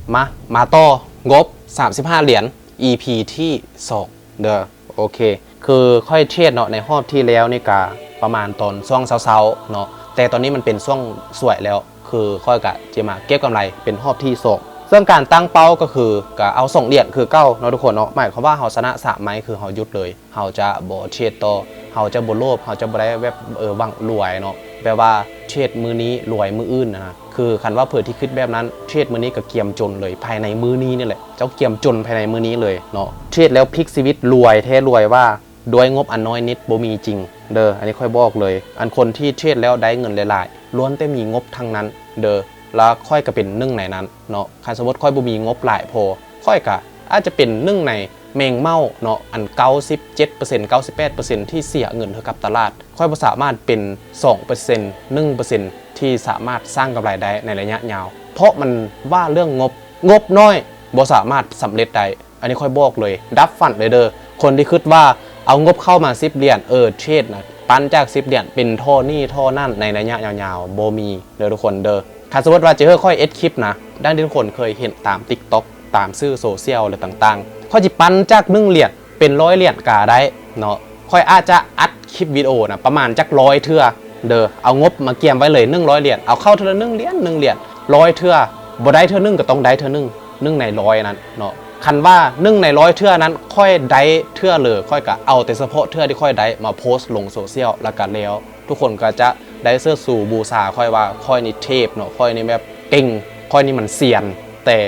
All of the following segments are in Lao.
ມາ ມາຕໍ່ງົບສາມສິບຫ້າຫຼຽນ ອີພີທີສອງເດີ. ໂອເຄ ຄືຂ້ອຍເທຣດເນາະ ໃນຮອບທີ່ແລ້ວນີ້ກະປະມານຕອນຊ່ວງເຊົ້າໆເນາະ ແຕ່ຕອນນີ້ມັນເປັນຊ່ວງສວຍແລ້ວ ຄືຂ້ອຍກະຈະມາເກັບກຳໄລເປັນຮອບທີສອງ. ເຊິ່ງການຕັ້ງເປົ້າກໍຄືກະເອົາສອງຫຼຽນຄືເກົ່າເນາະທຸກຄົນເນາະ. ໝາຍຄວາມວ່າເຮົາຊະນະສາມໄມ້ຄືເຮົາຢຸດເລີຍ. ເຮົາຈະບໍ່ເທຣດຕໍ່ ເຮົາຈະບໍ່ໂລບ ເຮົາຈະບໍ່ໄດ້ແບບ ເອີ ຫວັງລວຍເນາະ ແບບວ່າເທຣດມື້ນີ້ລວຍມື້ອື່ນນະ. ຄືຄັນວ່າເຜີທີ່ຄິດແບບນັ້ນ ເທຣດມື້ນີ້ກໍກຽມຈົນເລີຍ ພາຍໃນມື້ນີ້ນີ້ແຫຼະ ເຈົ້າກຽມຈົນພາຍໃນມື້ນີ້ເລີຍເນາະ. ເທຣດແລ້ວພລິກຊີວິດ ລວຍແທ້ລວຍວ່າ ດ້ວຍງົບອັນນ້ອຍນິດບໍ່ມີຈິງເດີ. ອັນນີ້ຂ້ອຍບອກເລີຍ ອັນຄົນທີ່ເທຣດແລ້ວໄດ້ເງິນຫຼາຍໆ ລ້ວນແຕ່ມີງົບທັງນັ້ນເດີ ລະຂ້ອຍກໍເປັນໜຶ່ງໃນນັ້ນເນາະ. ຄັນສົມມຸດຂ້ອຍບໍ່ມີງົບຫຼາຍພໍ ຂ້ອຍກໍອາດຈະເປັນໜຶ່ງໃນ ແມງເມົາເນາະ ອັນເກົ້າສິບເຈັດເປີເຊັນ ເກົ້າສິບແປດເປີເຊັນ ທີ່ເສຍເງິນໃຫ້ກັບຕະຫຼາດ. ຂ້ອຍບໍ່ສາມາດເປັນສອງເປີເຊັນ ໜຶ່ງເປີເຊັນ ທີ່ສາມາດສ້າງກຳໄລໄດ້ໃນໄລຍະຍາວ ເພາະມັນວ່າເລື່ອງງົບ ງົບນ້ອຍບໍ່ສາມາດສຳເລັດໄດ້. ອັນນີ້ຂ້ອຍບອກເລີຍ ດັບຝັນເລີຍເດີ. ຄົນທີ່ຄິດວ່າເອົາງົບເຂົ້າມາສິບຫຼຽນ ເອີ ເທຣດນະ ປັ່ນຈາກສິບຫຼຽນເປັນທໍ່ນີ້ທໍ່ນັ້ນໃນໄລຍະຍາວໆ ບໍ່ມີເດີທຸກຄົນເດີ. ຄັນສົມມຸດວ່າເຈີຂ້ອຍເຮັດຄລິບນະ ດັ່ງທີ່ທຸກຄົນເຄີຍເຫັນຕາມ TikTok ຕາມສື່ໂຊຊຽວ ຫຼື ຕ່າງໆ ຂ້ອຍຊິປັ່ນຈາກໜຶ່ງຫຼຽນເປັນຮ້ອຍຫຼຽນກະໄດ້ເນາະ. ຂ້ອຍອາດຈະອັດຄລິບວິດີໂອນະ ປະມານຈັກຮ້ອຍເທື່ອເດີ ເອົາງົບມາກຽມໄວ້ເລີຍ ໜຶ່ງຮ້ອຍຫຼຽນ ເອົາເຂົ້າເທື່ອລະໜຶ່ງຫຼຽນ ໜຶ່ງຫຼຽນ ຮ້ອຍເທື່ອ ບໍ່ໄດ້ເທື່ອໜຶ່ງກໍຕ້ອງໄດ້ເທື່ອໜຶ່ງ ໜຶ່ງໃນຮ້ອຍນັ້ນເນາະ. ຄັນວ່າໜຶ່ງໃນຮ້ອຍເທື່ອນັ້ນ ຂ້ອຍໄດ້ເທື່ອເລີ ຂ້ອຍກະເອົາແຕ່ສະເພາະເທື່ອທີ່ຂ້ອຍໄດ້ມາໂພສລົງໂຊຊຽວ ລະກະແລ້ວ. ທຸກຄົນກໍຈະໄດ້ເຊີດຊູບູຊາຂ້ອຍວ່າ ຂ້ອຍນີ້ເທບເນາະ ຂ້ອຍນີ້ແບບເກັ່ງ ຂ້ອຍນີ້ມັນຊຽນ. ແຕ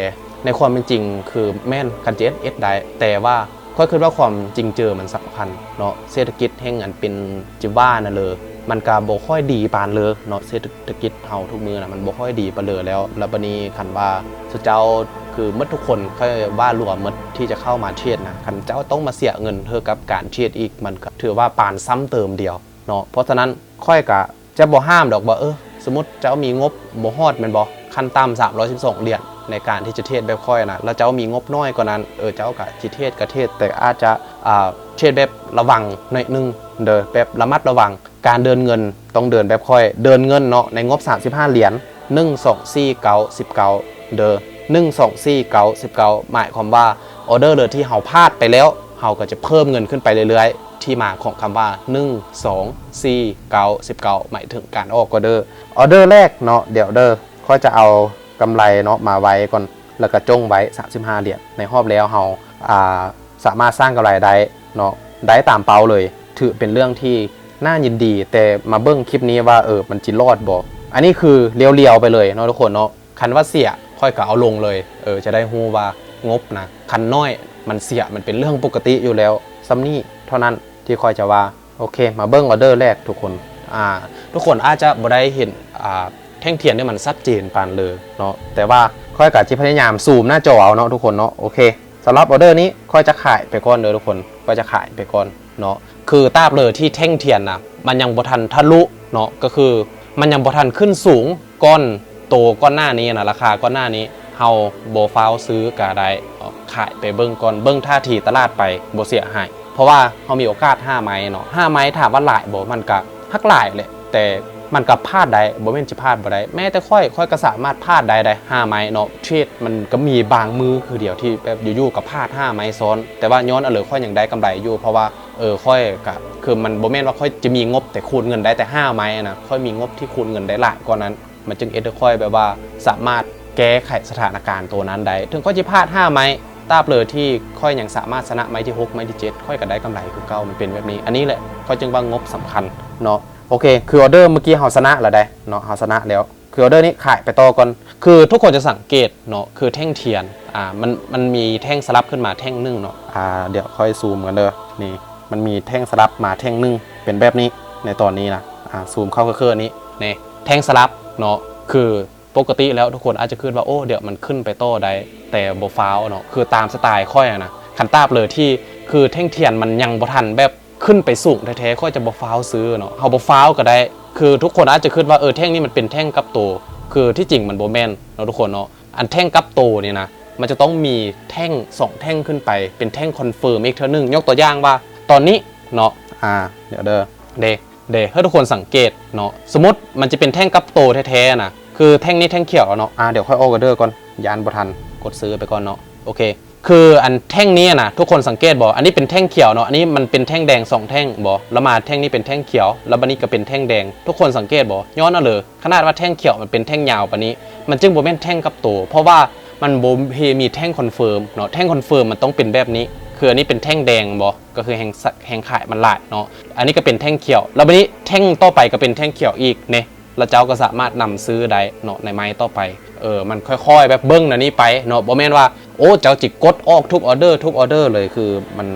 ່ໃນຄວາມເປັນຈິງຄືແມ່ນ ຄັນຈະເຮັດ ເຮັດໄດ້ ແຕ່ວ່າຂ້ອຍຄິດວ່າຄວາມຈິງເຈີມັນສຳຄັນເນາະ. ເສດຖະກິດແຫ່ງອັນເປັນຈິວ່ານະເລີ ມັນກະບໍ່ຄ່ອຍດີປານເລີເນາະ. ເສດຖະກິດເຮົາທຸກມື້ນະ ມັນບໍ່ຄ່ອຍດີປານເລີແລ້ວ. ລະບາດນີ້ຄັນວ່າເຂົາເຈົ້າ ຄືໝົດທຸກຄົນ ຂ້ອຍວ່າລວມໝົດທີ່ຈະເຂົ້າມາເທຣດນະ ຄັນເຈົ້າຕ້ອງມາເສຍເງິນເພື່ອກັບການເທຣດອີກ ມັນກະຖືວ່າປານຊ້ຳເຕີມດຽວເນາະ. ເພາະສະນັ້ນ ຂ້ອຍກະຈະບໍ່ຫ້າມດອກວ່າ ເອີ ສົມມຸດເຈົ້າມີງົບບໍ່ຮອດແມ່ນບໍ່ ຂັ້ນຕ່ຳສາມຮ້ອຍສິບສອງຫຼຽນ ໃນການທີ່ຈະເທຣດແບບຂ້ອຍນະ ແລ້ວເຈົ້າມີງົບນ້ອຍກວ່ານັ້ນ ເອີ ເຈົ້າກະຊິເທຣດກະເທຣດ ແຕ່ອາດຈະ ອ່າ ເທຣດແບບລະວັງໜ້ອຍໜຶ່ງເດີ ແບບລະມັດລະວັງ. ການເດີນເງິນຕ້ອງເດີນແບບຂ້ອຍ ເດີນເງິນເນາະ ໃນງົບສາມສິບຫ້າຫຼຽນ ໜຶ່ງ ສອງ ສີ່ ເກົ້າ ສິບເກົ້າ ເດີ ໜຶ່ງ ສອງ ສີ່ ເກົ້າ ສິບເກົ້າ ໝາຍຄວາມວ່າ ອໍເດີເລີຍທີ່ເຮົາພາດໄປແລ້ວ ເຮົາກໍຈະເພີ່ມເງິນຂຶ້ນໄປເລື້ອຍໆ. ທີ່ມາຂອງຄຳວ່າ ໜຶ່ງ ສອງ ສີ່ ເກົ້າ ສິບເກົ້າ ໝາຍເຖິງການອອກອໍເດີ. ອໍເດີແລກເນາະ ດຽວເດີ ຂ້ອຍຈະເອົາກຳໄລເນາະມາໄວ້ກ່ອນ ແລ້ວກໍຈົ່ງໄວ້ສາມສິບຫ້າຫຼຽນ. ໃນຮອບແລ້ວເຮົາ ອ່າ ສາມາດສ້າງກຳໄລໄດ້ເນາະ ໄດ້ຕາມເປົ້າເລີຍ ຖືເປັນເລື່ອງທີ່ໜ້າຍິນດີ. ແຕ່ມາເບິ່ງຄລິບນີ້ວ່າ ເອີ ມັນຊິລອດບໍ່? ອັນນີ້ຄືລຽວໆໄປເລີຍເນາະທຸກຄົນເນາະ. ຄັນວ່າເສຍ ຂ້ອຍກໍເອົາລົງເລີຍ ເອີ ຈະໄດ້ຮູ້ວ່າງົບນະ ຄັນນ້ອຍມັນເສຍ ມັນເປັນເລື່ອງປົກກະຕິຢູ່ແລ້ວ. ສ່ຳນີ້ເທົ່ານັ້ນທີ່ຂ້ອຍຈະວ່າ. ໂອເຄ ມາເບິ່ງອໍເດີແລກທຸກຄົນ. ອ່າ ທຸກຄົນອາດຈະບໍ່ໄດ້ເຫັນ ອ່າ ແທ່ງທຽນທີ່ມັນຊັດເຈນປານເລີເນາະ ແຕ່ວ່າຂ້ອຍກໍຈະພະຍາຍາມຊູມໜ້າຈໍເອົາເນາະທຸກຄົນເນາະ. ໂອເຄ ສຳລັບອໍເດີນີ້ ຂ້ອຍຈະຂາຍໄປກ່ອນເດີທຸກຄົນ ຂ້ອຍຈະຂາຍໄປກ່ອນເນາະ. ຄືຕາບເລີທີ່ແທ່ງທຽນນະ ມັນຍັງບໍ່ທັນທະລຸເນາະ ກໍຄືມັນຍັງບໍ່ທັນຂຶ້ນສູງ ກ່ອນໂຕກ່ອນໜ້ານີ້ນະ ລາຄາກ່ອນໜ້ານີ້ ເຮົາບໍ່ຟ້າວຊື້ກະໄດ້ເນາະ ຂາຍໄປເບິ່ງກ່ອນ ເບິ່ງທ່າທີຕະຫຼາດໄປ ບໍ່ເສຍຫາຍ. ເພາະວ່າເຮົາມີໂອກາດຫ້າໄມ້ເນາະ ຫ້າໄມ້ຖາມວ່າຫຼາຍບໍ່? ມັນກະຮັກຫຼາຍແຫຼະ ແຕ່ມັນກະພາດໄດ້ ບໍ່ແມ່ນຊິພາດບໍ່ໄດ້. ແມ້ແຕ່ຂ້ອຍ ຂ້ອຍກະສາມາດພາດໄດ້ໄດ໋ ຫ້າໄມ້ເນາະ. ເທຣດມັນກະມີບາງມື້ຄືດຽວທີ່ແບບຢູ່ໆກະພາດຫ້າໄມ້ຊ້ອນ ແຕ່ວ່າຍ້ອນອັນເລີ ຂ້ອຍຍັງໄດ້ກຳໄລຢູ່ ເພາະວ່າ ເອີ ຂ້ອຍກະ ຄືມັນບໍ່ແມ່ນວ່າຂ້ອຍຈະມີງົບແຕ່ຄູນເງິນໄດ້ແຕ່ຫ້າໄມ້ນະ ຂ້ອຍມີງົບທີ່ຄູນເງິນໄດ້ຫຼາຍກວ່ານັ້ນ ມັນຈຶ່ງເຮັດໃຫ້ຂ້ອຍແບບວ່າສາມາດແກ້ໄຂສະຖານະການໂຕນັ້ນໄດ້. ເຖິງຂ້ອຍຈະພາດຫ້າໄມ້ ຕາບເລີທີ່ຂ້ອຍຍັງສາມາດຊະນະໄມ້ທີຫົກ ໄມ້ທີເຈັດ ຂ້ອຍກໍໄດ້ກຳໄລຄືເກົ່າ. ມັນເປັນແບບນີ້ ອັນນີ້ແຫຼະຂ້ອຍຈຶ່ງວ່າງົບສຳຄັນເນາະ. ໂອເຄ ຄືອໍເດີເມື່ອກີ້ເຮົາຊະນະແລ້ວໃດ໋ເນາະ ເຮົາຊະນະແລ້ວ ຄືອໍເດີນີ້ຂາຍໄປຕໍ່ກ່ອນ. ຄືທຸກຄົນຈະສັງເກດເນາະ ຄືແທ່ງທຽນ ອ່າ ມັນ ມັນມີແທ່ງສະຫຼັບຂຶ້ນມາແທ່ງໜຶ່ງເນາະ. ອ່າ ດຽວຂ້ອຍຊູມກັນເດີ ນີ້ ມັນມີແທ່ງສະຫຼັບມາແທ່ງໜຶ່ງ ເປັນແບບນີ້ໃນຕອນນີ້ນະ. ອ່າ ຊູມເຂົ້າຄືໆນີ້ ນີ້ ແທ່ງສະຫຼັບເນາະ ຄື ປົກກະຕິແລ້ວທຸກຄົນອາດຈະຄິດວ່າ ໂອ້ ດຽວມັນຂຶ້ນໄປຕໍ່ໄດ້ ແຕ່ບໍ່ຟ້າວເນາະ. ຄືຕາມສະຕາຍຂ້ອຍຫັ້ນນະ ຄັນຕາບເລີທີ່ ຄືແທ່ງທຽນມັນຍັງບໍ່ທັນແບບຂຶ້ນໄປສູງແທ້ໆ ຂ້ອຍຈະບໍ່ຟ້າວຊື້ເນາະ. ເຮົາບໍ່ຟ້າວກໍໄດ້ ຄືທຸກຄົນອາດຈະຄິດວ່າ ເອີ ແທ່ງນີ້ມັນເປັນແທ່ງກັບໂຕ ຄືທີ່ຈິງມັນບໍ່ແມ່ນເນາະທຸກຄົນເນາະ. ອັນແທ່ງກັບໂຕນີ້ນະ ມັນຈະຕ້ອງມີແທ່ງສອງແທ່ງຂຶ້ນໄປ ເປັນແທ່ງຄອນເຟີມອີກເທື່ອໜຶ່ງ. ຍົກຕົວຢ່າງວ່າຕອນນີ້ເນາະ ອ່າ ດຽວເດີ ເດ ເດ ໃຫ້ທຸກຄົນສັງເກດເນາະ ສົມມຸດມັນຈະເປັນແທ່ງກັບໂຕແທ້ໆນະ ຄືແທ່ງນີ້ແທ່ງຂຽວເນາະ. ອ່າ ດຽວຂ້ອຍອອກອໍເດີກ່ອນ ຢ້ານບໍ່ທັນ ໂຄ ກົດຊື້ໄປກ່ອນເນາະ. ໂອເຄ ຄືອັນແທ່ງນີ້ນະ ທຸກຄົນສັງເກດບໍ່? ອັນນີ້ເປັນແທ່ງຂຽວເນາະ, ອັນນີ້ມັນເປັນແທ່ງແດງສອງແທ່ງບໍ່? ແລ້ວມາແທ່ງນີ້ເປັນແທ່ງຂຽວ, ແລ້ວບັດນີ້ກໍເປັນແທ່ງແດງ. ທຸກຄົນສັງເກດບໍ່? ຍ້ອນຫຍັງເລີ? ຂະໜາດວ່າແທ່ງຂຽວມັນເປັນແທ່ງຍາວປານນີ້ ມັນຈຶ່ງບໍ່ແມ່ນແທ່ງກັບໂຕ, ເພາະວ່າມັນບໍ່ເຄີຍມີແທ່ງຄອນເຟີມເນາະ. ແທ່ງຄອນເຟີມມັນຕ້ອງເປັນແບບນີ້, ຄືອັນນີ້ເປັນແທ່ງແດງບໍ່? ກໍຄືແຮງ ແຮງຂາຍມັນຫຼາຍເນາະ. ອັນນີ້ກໍເປັນແທ່ງຂຽວ, ແລ້ວບັດນີ້ແທ່ງຕໍ່ໄປກໍເປັນແທ່ງຂຽວອີກເນ ແລ້ວເຈົ້າກໍສາມາດນຳຊື້ໄດ້ເນາະ ໃນໄມ້ຕໍ່ໄປ. ເອີ ມັນຄ່ອຍໆແບບເບິ່ງແນວນີ້ໄປເນາະ, ບໍ່ແມ່ນວ່າ ໂອ້ ເຈົ້າຊິກົດອອກທຸກອໍເດີ ທຸກອໍເດີເລີຍ, ຄືມັນ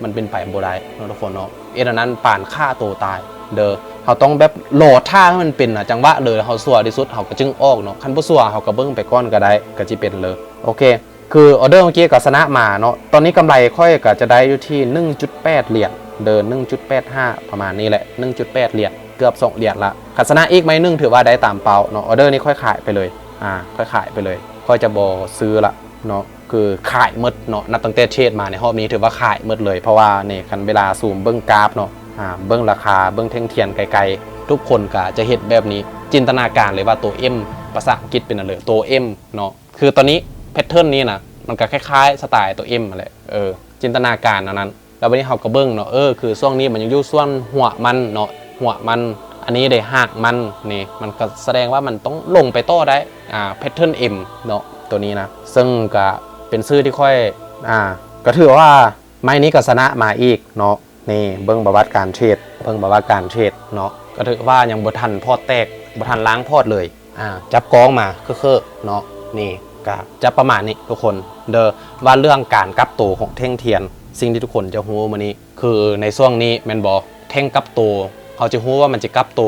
ມັນເປັນໄປບໍ່ໄດ້ເນາະທຸກຄົນເນາະ. ເຮັດອັນນັ້ນປານຂ້າໂຕຕາຍເດີ. ເຮົາຕ້ອງແບບລໍຖ້າໃຫ້ມັນເປັນນະ ຈັງຫວະເລີຍ ເຮົາຊົ່ວທີ່ສຸດເຮົາກໍຈຶ່ງອອກເນາະ, ຄັນບໍ່ຊົ່ວເຮົາກໍເບິ່ງໄປກ່ອນກໍໄດ້ ກໍຊິເປັນເລີຍ. ໂອເຄ ຄືອໍເດີເມື່ອກີ້ກໍຊະນະມາເນາະ, ຕອນນີ້ກຳໄລຂ້ອຍກໍຈະໄດ້ຢູ່ທີ່ໜຶ່ງຈຸດແປດຫຼຽນເດີ ໜຶ່ງຈຸດແປດຫ້າ ປະມານນີ້ແຫຼະ ໜຶ່ງຈຸດແປດຫຼຽນ ເກືອບສອງຫຼຽນລະ. ຄັນຊະນະອີກໄມ້ໜຶ່ງຖືວ່າໄດ້ຕາມເປົ້າເນາະ, ອໍເດີນີ້ຂ້ອຍຂາຍໄປເລີຍ ອາ ຂ້ອຍຂາຍໄປເລີຍ, ຂ້ອຍຈະບໍ່ຊື້ລະເນາະ. ຄືຂາຍໝົດເນາະ, ນັບຕັ້ງແຕ່ເທຣດມາໃນຮອບນີ້ຖືວ່າຂາຍໝົດເລີຍ, ເພາະວ່ານີ້ ຄັນເວລາຊູມເບິ່ງກາຟເນາະ ອາ ເບິ່ງລາຄາ ເບິ່ງແທ່ງທຽນໄກໆ ທຸກຄົນກໍຈະເຫັນແບບນີ້. ຈິນຕະນາການເລີຍວ່າໂຕ M ພາສາອັງກິດເປັນຫຍັງເລີຍ ໂຕ M ເນາະ. ຄືຕອນນີ້ແພັດເທີນນີ້ນະ ມັນກໍຄ້າຍໆສະໄຕໂຕ M ຫັ້ນແຫຼະ ເອີ ຈິນຕະນາການອັນນັ້ນ. ແລ້ວບັດນີ້ເຮົາກໍເບິ່ງເນາະ ເອີ ຄືຊ່ວງນີ້ມັນຍັງຢູ່ສ່ວນຫົວມັນເນາະ ຫົວມັນ, ອັນນີ້ເດ ຮາກມັນ. ນີ້ມັນກໍສະແດງວ່າມັນຕ້ອງລົງໄປຕໍ່ໄດ້ ອາ ແພັດເທີນ M ເນາະ ໂຕນີ້ນະ. ເຊິ່ງກໍເປັນຊື່ທີ່ຂ້ອຍ ອາ ກໍຖືວ່າໄມ້ນີ້ກໍຊະນະມາອີກເນາະ. ນີ້ເບິ່ງປະຫວັດການເທຣດ ເບິ່ງປະຫວັດການເທຣດເນາະ, ກໍຖືວ່າຍັງບໍ່ທັນພອດແຕກ ບໍ່ທັນລ້າງພອດເລີຍ. ອາ ຈັບກ້ອງມາເຄີໆເນາະ, ນີ້ກະຈະປະມານນີ້ທຸກຄົນເດີ ວ່າເລື່ອງການກັບໂຕຂອງແທ່ງທຽນ. ສິ່ງທີ່ທຸກຄົນຈະຮູ້ມື້ນີ້ ຄືໃນຊ່ວງນີ້ແມ່ນບໍ່ ແທ່ງກັບໂຕ ເຮົາຈະຮູ້ວ່າມັນຈະກັບໂຕ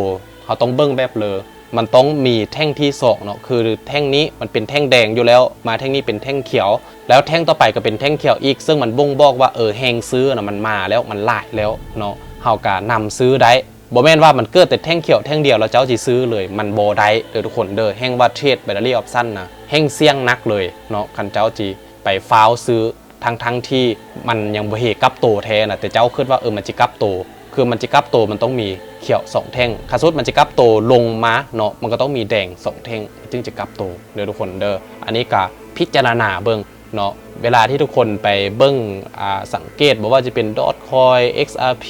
ເຮົາຕ້ອງເບິ່ງແບບເລີ. ມັນຕ້ອງມີແທ່ງທີສອງເນາະ, ຄືແທ່ງນີ້ມັນເປັນແທ່ງແດງຢູ່ແລ້ວ ມາແທ່ງນີ້ເປັນແທ່ງຂຽວ ແລ້ວແທ່ງຕໍ່ໄປກໍເປັນແທ່ງຂຽວອີກ, ເຊິ່ງມັນບົ່ງບອກວ່າ ເອີ ແຮງຊື້ນະມັນມາແລ້ວ ມັນຫຼາຍແລ້ວເນາະ, ເຮົາກໍນຳຊື້ໄດ້. ບໍ່ແມ່ນວ່າມັນເກີດແຕ່ແທ່ງຂຽວແທ່ງດຽວແລ້ວເຈົ້າຊິຊື້ເລີຍ, ມັນບໍ່ໄດ້ເດີທຸກຄົນເດີ. ແຮ່ງວ່າເທຣດ binary option ນະ ແຮ່ງສ່ຽງໜັກເລີຍເນາະ, ຄັນເຈົ້າຊິໄປຟ້າວຊື້ ທັງໆທີ່ມັນຍັງບໍ່ເຫກັບໂຕແທ້ນະ, ແຕ່ເຈົ້າຄິດວ່າ ເອີ ມັນຊິກັບໂຕ, ຄືມັນຊິກັບໂຕ ມັນຕ້ອງມີຂຽວສອງແທ່ງ, ຄັນສົມມຸດມັນຊິກັບໂຕລົງມາເນາະ, ມັນກໍຕ້ອງມີແດງສອງແທ່ງ ມັນຈຶ່ງຈະກັບໂຕເດີທຸກຄົນເດີ. ອັນນີ້ກໍພິຈາລະນາເບິ່ງ ເນາະ. ເວລາທີ່ທຸກຄົນໄປເບິ່ງ ອາ ສັງເກດ ບໍ່ວ່າຈະເປັນ Dogecoin, XRP,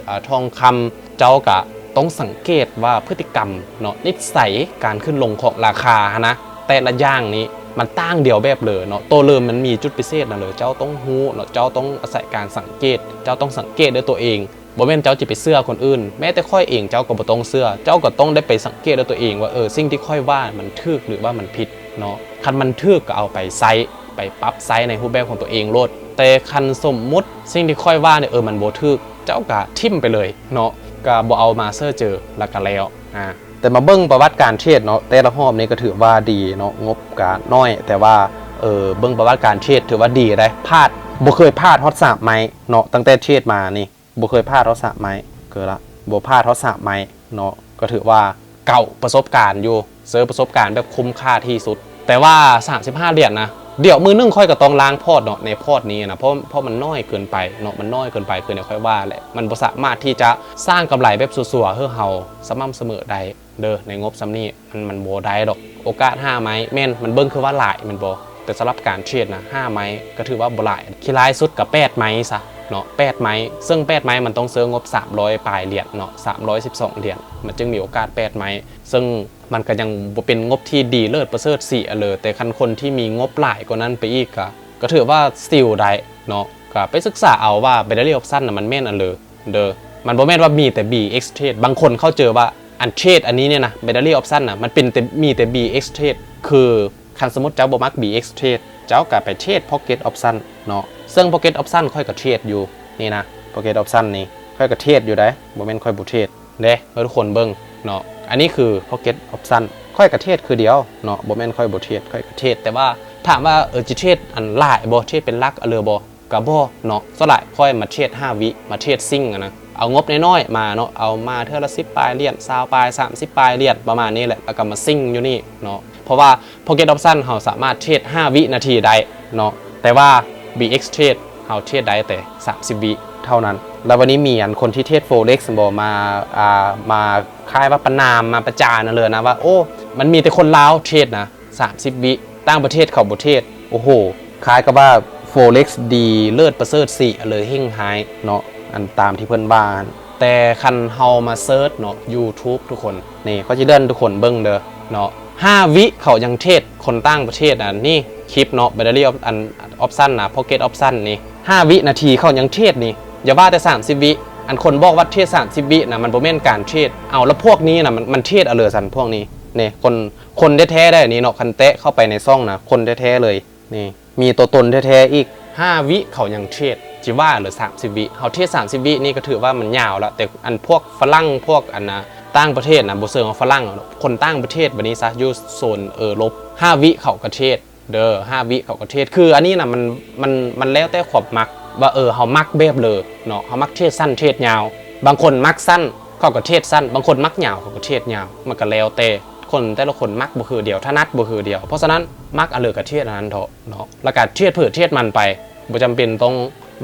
ອາ ທອງຄຳ, ເຈົ້າກະຕ້ອງສັງເກດວ່າພຶດຕິກຳເນາະ, ນິດໄສການຂຶ້ນລົງຂອງລາຄາຫັ້ນນະ, ແຕ່ລະຢ່າງນີ້ມັນຕ່າງດຽວແບບເລີຍເນາະ. ໂຕເລີ່ມມັນມີຈຸດພິເສດນະເລີຍ, ເຈົ້າຕ້ອງຮູ້ເນາະ, ເຈົ້າຕ້ອງອາໄສການສັງເກດ, ເຈົ້າຕ້ອງສັງເກດດ້ວຍຕົວເອງ. ບໍ່ແມ່ນເຈົ້າຈະໄປເຊື່ອຄົນອື່ນ, ແມ້ແຕ່ຂ້ອຍເອງເຈົ້າກໍບໍ່ຕ້ອງເຊື່ອ, ເຈົ້າກໍຕ້ອງໄດ້ໄປສັງເກດດ້ວຍຕົວເອງວ່າ ເອີ ສິ່ງທີ່ຂ້ອຍວ່າມັນຖືກຫຼືວ່າມັນຜິດເນາະ. ຄັນມັນຖືກກໍເອົາໄປໃຊ້, ໄປປັບໃຊ້ໃນຮູບແບບຂອງຕົວເອງໂລດ. ແຕ່ຄັນສົມມຸດສິ່ງທີ່ຂ້ອຍວ່ານີ້ ເອີ ມັນບໍ່ຖືກ, ເຈົ້າກໍຖິ້ມໄປເລີຍເນາະ, ກໍບໍ່ເອົາມາເຊີເຈີ ແລ້ວກໍແລ້ວ. ອາ ແຕ່ມາເບິ່ງປະຫວັດການເທຣດເນາະ, ແຕ່ລະຮອບນີ້ກໍຖືວ່າດີເນາະ, ງົບກໍໜ້ອຍ, ແຕ່ວ່າ ເອີ ເບິ່ງປະຫວັດການເທຣດຖືວ່າດີໄດ໋, ພາດ ບໍ່ເຄີຍພາດຮອດສາມໄມ້ເນາະ, ຕັ້ງແຕ່ເທຣດມານີ້ ບໍ່ເຄີຍພາດຮອດສາມໄມ້, ເກີດລະ ບໍ່ພາດຮອດສາມໄມ້ເນາະ, ກໍຖືວ່າເກົ່າປະສົບການຢູ່, ເຊີປະສົບການແບບຄຸ້ມຄ່າທີ່ສຸດ. ແຕ່ວ່າສາມສິບຫ້າຫຼຽນນະ, ດຽວມື້ໜຶ່ງຂ້ອຍກໍຕ້ອງລ້າງພອດເນາະ, ໃນພອດນີ້ນະ, ເພາະ ເພາະມັນໜ້ອຍເກີນໄປເນາະ, ມັນໜ້ອຍເກີນໄປ, ຄືແນວຂ້ອຍວ່າແຫຼະ, ມັນບໍ່ສາມາດທີ່ຈະສ້າງກຳໄລແບບຊົ່ວໆໃຫ້ເຮົາສະໝ່ຳສະເໝີໄດ້ເດີ, ໃນງົບສ່ຳນີ້ ມັນ ມັນບໍ່ໄດ້ດອກ. ໂອກາດຫ້າໄມ້ ແມ່ນ ມັນເບິ່ງຄືວ່າຫຼາຍແມ່ນບໍ່? ແຕ່ສຳລັບການເທຣດນະ ຫ້າໄມ້ກໍຖືວ່າບໍ່ຫຼາຍ, ຂີ້ຮ້າຍສຸດກໍແປດໄມ້ຊະເນາະ, ແປດໄມ້, ເຊິ່ງແປດໄມ້ມັນຕ້ອງເຊີງົບສາມຮ້ອຍປາຍຫຼຽນເນາະ, ສາມຮ້ອຍສິບສອງຫຼຽນ ມັນຈຶ່ງມີໂອກາດແປດໄມ້, ເຊິ່ງມັນກໍຍັງບໍ່ເປັນງົບທີ່ດີເລີດປະເສີດສີອະເລີ. ແຕ່ຄັນຄົນທີ່ມີງົບຫຼາຍກວ່ານັ້ນໄປອີກ ກໍ ກໍຖືວ່າ still ໄດ້ເນາະ, ກໍໄປສຶກສາເອົາວ່າ binary option ນະ ມັນແມ່ນອັນເລີ. ເດີ ມັນບໍ່ແມ່ນວ່າມີແຕ່ BXTrade. ບາງຄົນເຂົ້າໃຈວ່າອັນເທຣດອັນນີ້ເນຍນະ binary option ນະ ມັນເປັນແຕ່ ມີແຕ່ BXTrade. ຄືຄັນສົມມຸດເຈົ້າບໍ່ມັກ BXTrade ເຈົ້າກໍໄປເທຣດ Pocket Option ເນາະ, ເຊິ່ງ Pocket Option ຂ້ອຍກໍເທຣດຢູ່ນີ້ນະ, Pocket Option ນີ້ຂ້ອຍກໍເທຣດຢູ່ໃດ໋, ບໍ່ແມ່ນຂ້ອຍບໍ່ເທຣດເດ້ ໃຫ້ທຸກຄົນເບິ່ງເນາະ. ອັນນີ້ຄື Pocket Option ຂ້ອຍກໍເທຣດຄືດຽວເນາະ, ບໍ່ແມ່ນຂ້ອຍບໍ່ເທຣດ, ຂ້ອຍກໍເທຣດ. ແຕ່ວ່າຖາມວ່າ ເອີ ຊິເທຣດອັນຫຼາຍບໍ່ ເທຣດເປັນຫຼັກເລີບໍ່? ກໍບໍ່ເນາະ, ສ່ວນຫຼາຍຂ້ອຍມາເທຣດຫ້າວິ, ມາເທຣດ Sync ຫັ້ນນະ, ເອົາງົບນ້ອຍໆມາເນາະ, ເອົາມາເທື່ອລະສິບປາຍຫຼຽນ ຊາວປາຍ ສາມສິບປາຍຫຼຽນ ປະມານນີ້ແຫຼະ, ແລ້ວກໍມາ Sync ຢູ່ນີ້ເນາະ. ເພາະວ່າ Pocket Option ເຮົາສາມາດເທຣດຫ້າວິນາທີໄດ້ເນາະ, ແຕ່ວ່າ BXTrade ເຮົາເທຣດໄດ້ແຕ່ສາມສິບວິເທົ່ານັ້ນ. ແລ້ວວັນນີ້ມີອັນຄົນທີ່ເທຣດ Forex ບໍ່ ມາ ອ່າ ມາຄ້າຍວ່າປະນາມ ມາປະຈານເລີຍນະວ່າ ໂອ້ ມັນມີແຕ່ຄົນລາວເທຣດນະ ສາມສິບວິ, ຕ່າງປະເທດເຂົາບໍ່ເທດ. ໂອ້ໂຫ ຄ້າຍກັບວ່າ Forex ດີເລີດປະເສີດສີ ເລີຍເຮັງຮ້າຍເນາະ ອັນຕາມທີ່ເພິ່ນວ່າ. ແຕ່ຄັນເຮົາມາເສີດເນາະ YouTube ທຸກຄົນ ນີ້ ຂ້ອຍຊິເລື່ອນໃຫ້ທຸກຄົນເບິ່ງເດີເນາະ. ຫ້າວິເຂົາຍັງເທຣດ ຄົນຕ່າງປະເທດ ອັນນີ້ ຄຣິບເນາະ Binary Op- ອັນ Option ນະ Pocket Option ນີ້ ຫ້າວິນາທີເຂົາຍັງເທຣດນີ້ ຢ່າວ່າແຕ່ສາມສິບວິ. ອັນຄົນບອກວ່າເທຣດສາມສິບວິນະ ມັນບໍ່ແມ່ນການເທຣດ. ເອົາ ແລ້ວພວກນີ້ນະ ມັນ ມັນເທຣດເອົາເລີຍຊັ້ນພວກນີ້. ນີ້ ຄົນ ຄົນແທ້ໆເດ້ນີ້ເນາະ ຄັນແຕະເຂົ້າໄປໃນຊ່ອງນະ ຄົນແທ້ໆເລີຍ. ນີ້ ມີຕົວຕົນແທ້ໆອີກ. ຫ້າວິເຂົາຍັງເທຣດ ຊິວ່າເລີຍສາມສິບວິ. ເຮົາເທຣດສາມສິບວິນີ້ກໍຖືວ່າມັນຍາວລະ ແຕ່ອັນພວກຝຣັ່ງ ພວກອັນນະ ຕ່າງປະເທດນະ ບໍ່ເຊີງວ່າຝຣັ່ງ ຄົນຕ່າງປະເທດບາດນີ້ຊະ ຢູ່ໂຊນເອີຣົບ ຫ້າວິເຂົາກໍເທຣດເດີ ຫ້າວິເຂົາກໍເທຣດ. ຄືອັນນີ້ນະ ມັນ ມັນ ມັນແລ້ວແຕ່ຄວາມມັກວ່າ ເອີ ເຮົາມັກແບບເລີເນາະ ເຮົາມັກເທຣດສັ້ນເທຣດຍາວ. ບາງຄົນມັກສັ້ນ ເຂົາກໍເທຣດສັ້ນ ບາງຄົນມັກຍາວ ເຂົາກໍເທຣດຍາວ. ມັນກໍແລ້ວແຕ່ຄົນ ແຕ່ລະຄົນມັກບໍ່ຄືດຽວ ຖະໜັດບໍ່ຄືດຽວ. ເພາະສະນັ້ນ ມັກອັນເລີກໍເທຣດອັນນັ້ນເທາະເນາະ ແລ້ວກໍເທຣດເຜີເທຣດມັນໄປ ບໍ່ຈຳເປັນຕ້ອງ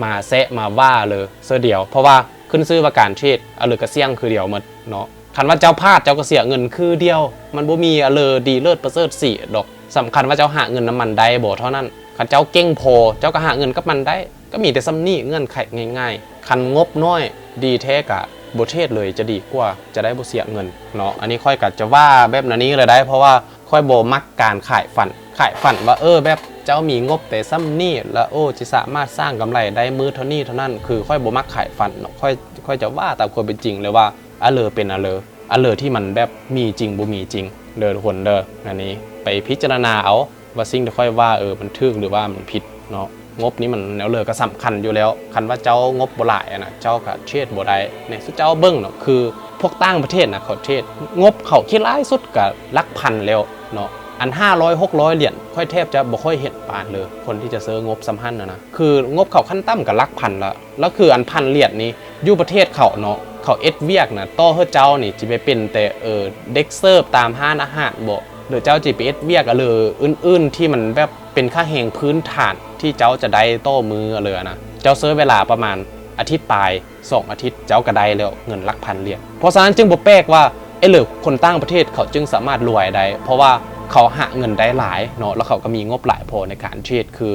ມາແຊະມາວ່າເລີເທື່ອດຽວ. ເພາະວ່າຂຶ້ນຊື່ວ່າການເທຣດ ອັນເລີກໍສ່ຽງຄືດຽວໝົດເນາະ. ຄັນວ່າເຈົ້າພາດ ເຈົ້າກໍເສຍເງິນຄືດຽວ. ມັນບໍ່ມີອັນເລີດີເລີດປະເສີດສີດອກ. ສຳຄັນວ່າເຈົ້າຫາເງິນນຳມັນໄດ້ບໍ່ເທົ່ານັ້ນ. ຄັນເຈົ້າເກັ່ງພໍ ເຈົ້າກໍຫາເງິນກັບມັນໄດ້. ກໍມີແຕ່ສ່ຳນີ້ ເງື່ອນໄຂງ່າຍໆ. ຄັນງົບນ້ອຍ ດີແທ້ກະບໍ່ເທຣດເລີຍຈະດີກວ່າ ຈະໄດ້ບໍ່ເສຍເງິນເນາະ. ອັນນີ້ຂ້ອຍກະຈະວ່າແບບນັ້ນນີ້ເລີຍໄດ໋ ເພາະວ່າຂ້ອຍບໍ່ມັກການຂາຍຝັນ ຂາຍຝັນວ່າ ເອີ ແບບເຈົ້າມີງົບແຕ່ສ່ຳນີ້ລະ ໂອ້ ຊິສາມາດສ້າງກຳໄລໄດ້ມື້ເທົ່ານີ້ເທົ່ານັ້ນ. ຄືຂ້ອຍບໍ່ມັກຂາຍຝັນເນາະ ຂ້ອຍ ຂ້ອຍຈະວ່າຕາມຄວາມເປັນຈິງເລີຍວ່າ ອັນເລີເປັນອັນເລີ ອັນເລີທີ່ມັນແບບມີຈິງບໍ່ມີຈິງເດີທຸກຄົນເດີ. ອັນນີ້ໄປພິຈາລະນາເອົາ ວ່າສິ່ງທີ່ຂ້ອຍວ່າ ເອີ ມັນຖືກຫຼືວ່າມັນຜິດເນາະ. ງົບນີ້ມັນແນວເລີກໍສຳຄັນຢູ່ແລ້ວ. ຄັນວ່າເຈົ້າງົບບໍ່ຫຼາຍຫັ້ນນະ ເຈົ້າກໍເທຣດບໍ່ໄດ້. ໃນສຸດເຈົ້າເບິ່ງເນາະ ຄືພວກຕ່າງປະເທດນະ ເຂົາເທຣດ ງົບເຂົາຂີ້ຫຼາຍສຸດກໍຫຼັກພັນແລ້ວເນາະ. ອັນຫ້າຮ້ອຍ ຫົກຮ້ອຍຫຼຽນ ຂ້ອຍແທບຈະບໍ່ຄ່ອຍເຫັນປານເລີ ຄົນທີ່ຈະເຊີງົບສ່ຳຫັ້ນນະນະ. ຄືງົບເຂົາຂັ້ນຕ່ຳກໍຫຼັກພັນລະ ແລ້ວຄືອັນພັນຫຼຽນນີ້ ຢູ່ປະເທດເຂົາເນາະ ເຂົາເຮັດວຽກນະ ຕໍ່ເຮີເຈົ້ານີ້ ຊິໄປເປັນແຕ່ ເອີ ເດັກເສີບຕາມຮ້ານອາຫານບໍ ຫຼືເຈົ້າຊິໄປເຮັດວຽກອະເລີອື່ນໆ ທີ່ມັນແບບເປັນຄ່າແຮງພື້ນຖານທີ່ເຈົ້າຈະໄດ້ຕໍ່ມື້ອະເລີນະ. ເຈົ້າເຊີເວລາປະມານອາທິດປາຍ ສອງອາທິດ ເຈົ້າກໍໄດ້ແລ້ວເງິນຫຼັກພັນຫຼຽນ. ເພາະສະນັ້ນຈຶ່ງບໍ່ແປກວ່າ ເອີ ຄົນຕ່າງປະເທດເຂົາຈຶ່ງສາມາດລວຍໄດ້ ເພາະວ່າເຂົາຫາເງິນໄດ້ຫຼາຍເນາະ ແລ້ວເຂົາກໍມີງົບຫຼາຍພໍໃນການເທຣດ. ຄື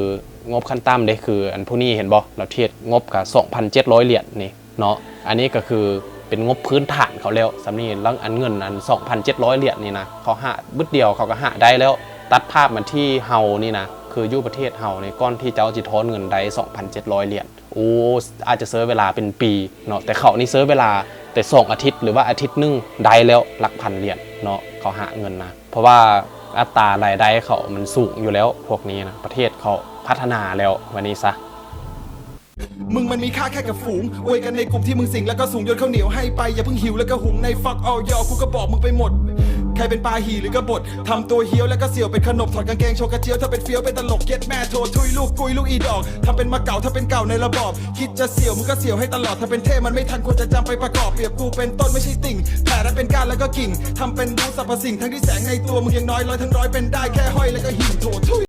ງົບຂັ້ນຕ່ຳເດ້ ຄືອັນຜູ້ນີ້ເຫັນບໍ່ ລາວເທຣດງົບກະສອງພັນເຈັດຮ້ອຍຫຼຽນນີ້ເນາະ. ອັນນີ້ກໍຄືເປັນງົບພື້ນຖານເຂົາແລ້ວສ່ຳນີ້ ແລ້ວອັນເງິນອັນສອງພັນເຈັດຮ້ອຍຫຼຽນນີ້ນະ ເຂົາຫາບຶດດຽວເຂົາກໍຫາໄດ້ແລ້ວ. ຕັດພາບມາທີ່ເຮົານີ້ນະ ຄືຢູ່ປະເທດເຮົານີ້ ກ່ອນທີ່ເຈົ້າຊິຖອນເງິນໄດ້ສອງພັນເຈັດຮ້ອຍຫຼຽນ ໂອ້ ອາດຈະເຊີເວລາເປັນປີເນາະ ແຕ່ເຂົານີ້ເຊີເວລາແຕ່ສອງອາທິດ ຫຼືວ່າອາທິດໜຶ່ງໄດ້ແລ້ວຫຼັກພັນຫຼຽນເນາະ ເຂົາຫາເງິນນະ. ເພາະວ່າອັດຕາລາຍໄດ້ເຂົາມັນສູງຢູ່ແລ້ວ ພວກນີ້ນະ ປະເທດເຂົາພັດທະນາແລ້ວ ວ່ານີ້ຊະ. มึงมันมีค่าแค่กับฝูง อวยกันในกลุ่มที่มึงสิง แล้วก็สูง โยนข้าวเหนียวให้ไป อย่าเพิ่งหิว แล้วก็หุงใน fuck all y'all กูก็บอกมึงไปหมด ใครเป็นปาหี่หรือกบฏ ทำตัวเฮี้ยวแล้วก็เสี่ยว เป็นขนบ ถอดกางเกง โชว์กระเจี๊ยว ถ้าเป็นเฟี้ยว เป็นตลก เย็ดแม่โถ ทุย ลูกกุย ลูกอีดอก ทำเป็นมาเก๋า ถ้าเป็นเก่าในระบอบ คิดจะเสี่ยว มึงก็เสี่ยวให้ตลอด ถ้าเป็นเท่มันไม่ทัน ควรจะจำไปประกอบ เปรียบกูเป็นต้น ไม่ใช่ติ่ง แผ่ได้เป็นก้านแล้วก็กิ่ง ทำเป็นรู้สรรพสิ่ง ทั้งที่แสงในตัวมึงยังน้อย ร้อยทั้งร้อยเป็นได้ แค่ห้อยแล้วก็หิ่ง โถ ทุย